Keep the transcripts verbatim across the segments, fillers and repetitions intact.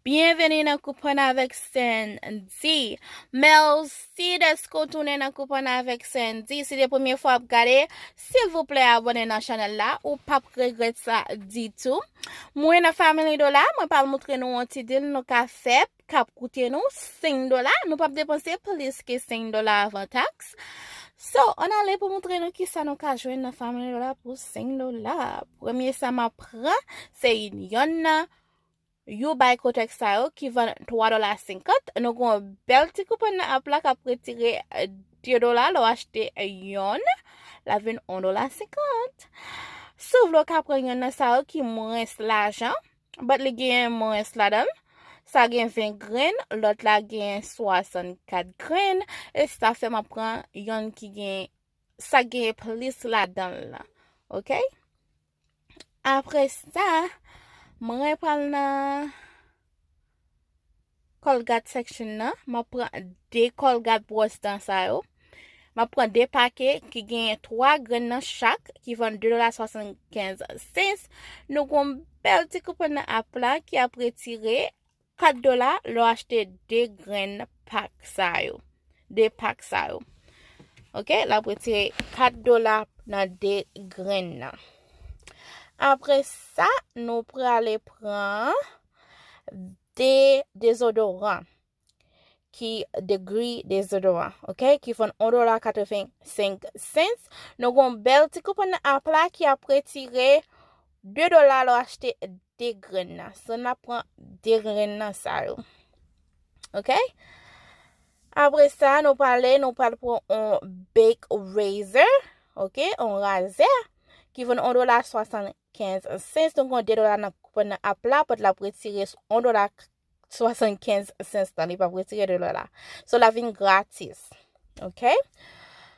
Byenveni nan Koupon avèk Sandy. Mèsi dèske w tounen nan Koupon avèk Sandy. Si se premye fwa w ap gade, silvouplè abòne nan chanèl la, ou p ap regrèt sa ditou. Mwen nan Family Dollar, mwen pral montre nou yon ti deal nou ka fè k ap koute nou senk dola. Nou p ap depanse plis ke senk dola avan taks. So, ann ale pou montre nou kisa nou ka jwenn nan Family Dollar pou senk dola. Premye sa m ap pran, se yonn nan You Buy Kotex sa yo ki vann twa dola senkant. Nou gen yon bèl ti koupon nan app la k ap retire de dola lè w achte yonn. L ap vin yon dola senkant. Si w vle w ka pran yonn nan sa yo ki mwens lajan, but li gen mwens ladan l. Sa gen ven grenn, lòt la gen swasannkat grenn, e sa fè m ap pran yonn ki gen, sa gen plis ladan l la. Oke? Apre sa, mwen pral nan Colgate section nan, m ap pran de Colgate bwòs dan sa yo. M ap pran de pake ki gen twa grenn nan chak, ki vann de dola swasannkenz sens. Nou gen yon bèl ti koupon nan app la ki ap retire kat dola lè w achte de grenn pak sa yo. De pak sa yo. Oke, l ap retire kat dola nan de grenn nan. Apre sa, nou prale pran de dezodoran ki Degree dezodoran, oke, ki vann yon dola katrevensenk sens. Nou gen yon bèl ti koupon nan app la ki ap retire de dola lè w achte de grenn nan. So, n ap pran de grenn nan sa yo. Oke? Apre sa, nou prale, nou pral pran yon big razor, oke, yon razè, ki vann yon dola swasannkenz sens. Nou gen de dola nan koupon nan app la, but l ap retire yon dola swasannkenz sens lan, li p ap retire de dola. So, l ap vin gratis. Oke?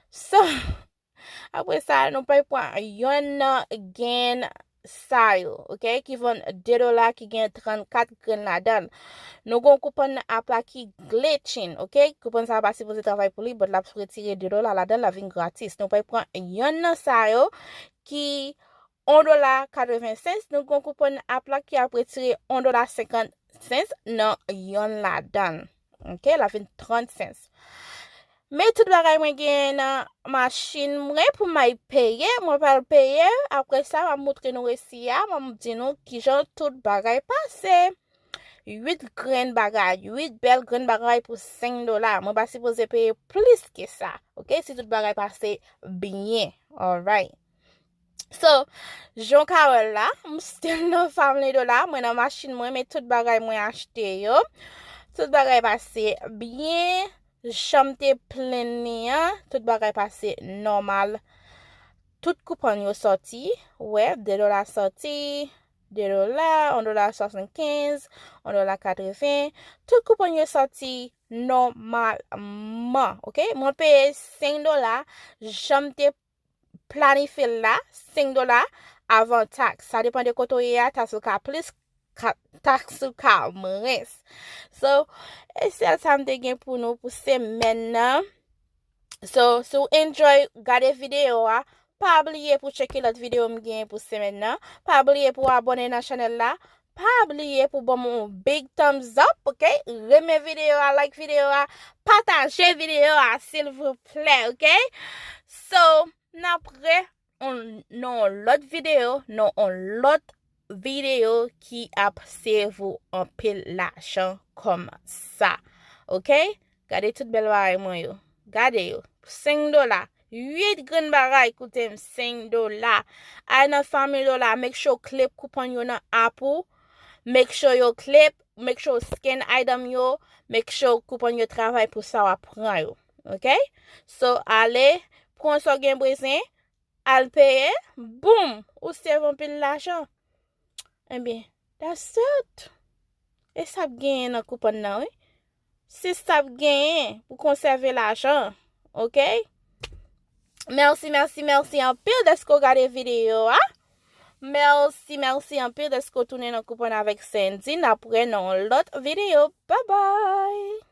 So, apre sa, nou pral pran yonn nan grenn sa yo, oke, ki vann de dola, ki gen trannkat grenn ladan l. Nou gen yon koupon nan app la ki glitching, oke? Koupon sa a pa sipoze travay pou li, but l ap retire de dola ladan l, l ap vin gratis. Nou pral pran yonn nan sa yo ki yon dola katreven sens. Nou gen yon koupon nan app la ki ap retire yon dola senkant sens nan yonn ladan l. Oke, l ap vin trant sens. Men tout bagay mwen genyen nan machin mwen pou m al peye, mwen pral peye. Apre sa, m ap montre nou resi a, m ap di nou kijan tout bagay pase. Uit grenn bagay, uit bèl grenn bagay pou senk dola. Mwen pa sipoze peye plis ke sa, oke? Si tout bagay pase byen, alright. So, jan w ka wè la, m still nan Family Dollar, mwen nan machin mwen, men tout bagay mwen achte yo. Tout bagay pase byen, jan m te plenn li an, tout bagay pase nòmal. Tout koupon yo sòti, wè, de dola sòti, de dola, yon dola swasannkenz, yon dola katreven. Tout koupon yo sòti nòmalman, oke? Mwen peye senk dola, jan m te planifye l la, senk dola avan taks. Sa depann de kote w ye a, taks ou ka plis, ka, taks ou ka mwens. So, e sèl sa m te gen pou nou pou semèn nan. So, si w enjoy gade videyo a, pa bliye pou tcheke lòt videyo m gen pou semèn nan. Pa bliye pou abòne nan chanèl la. Pa bliye pou ban m yon big thumbs up, oke? Renmen videyo a, like videyo a, pataje videyo a, silvouplè, oke? So, n ap re, on, nan yon lòt videyo, nan yon lòt videyo ki ap save ou anpil lajan kòm sa, oke? Gade tout bèl bagay mwen yo. Gade yo. Senk dola. Uit grenn bagay koute m senk dola. Al nan Family Dollar, make sure w clip koupon yo nan app ou. Make sure yo clip, make sure w scan item yo, make sure koupon yo travay pou sa w ap pran yo. Oke? So, ale, pran sa w gen bezwen, al peye, boom, ou save anpil lajan. Ebyen, that's it. E sa ap genyen nan koupon nan, wi. Se sa ap genyen pou konsève lajan, oke? Mèsi, mèsi, mèsi anpil dèske w gade videyo a. Mèsi, mèsi anpil dèske w tounen nan Koupon avèk Sandy. N ap wè nan yon lòt videyo. Babay!